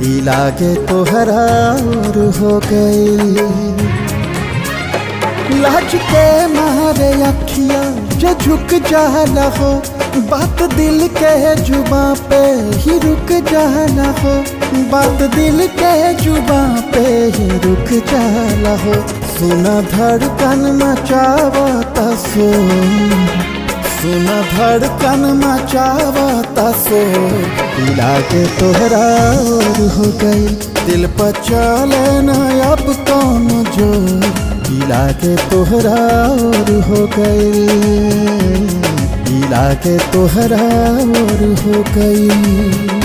ई लागे तोहरा और हो गई। लाज के मारे अखिया जो झुक जाला हो, बात दिल के जुबा पे ही रुक जाला हो, बात दिल के जुबा पे ही रुक जाला हो। सुना धड़कन मचावता सो, सुना धड़कन मचावता सो, लागे तोहरा और हो गई। दिल पर चले न अब कौन जो, लागे तोहरा और हो गई, लागे तोहरा और हो गई।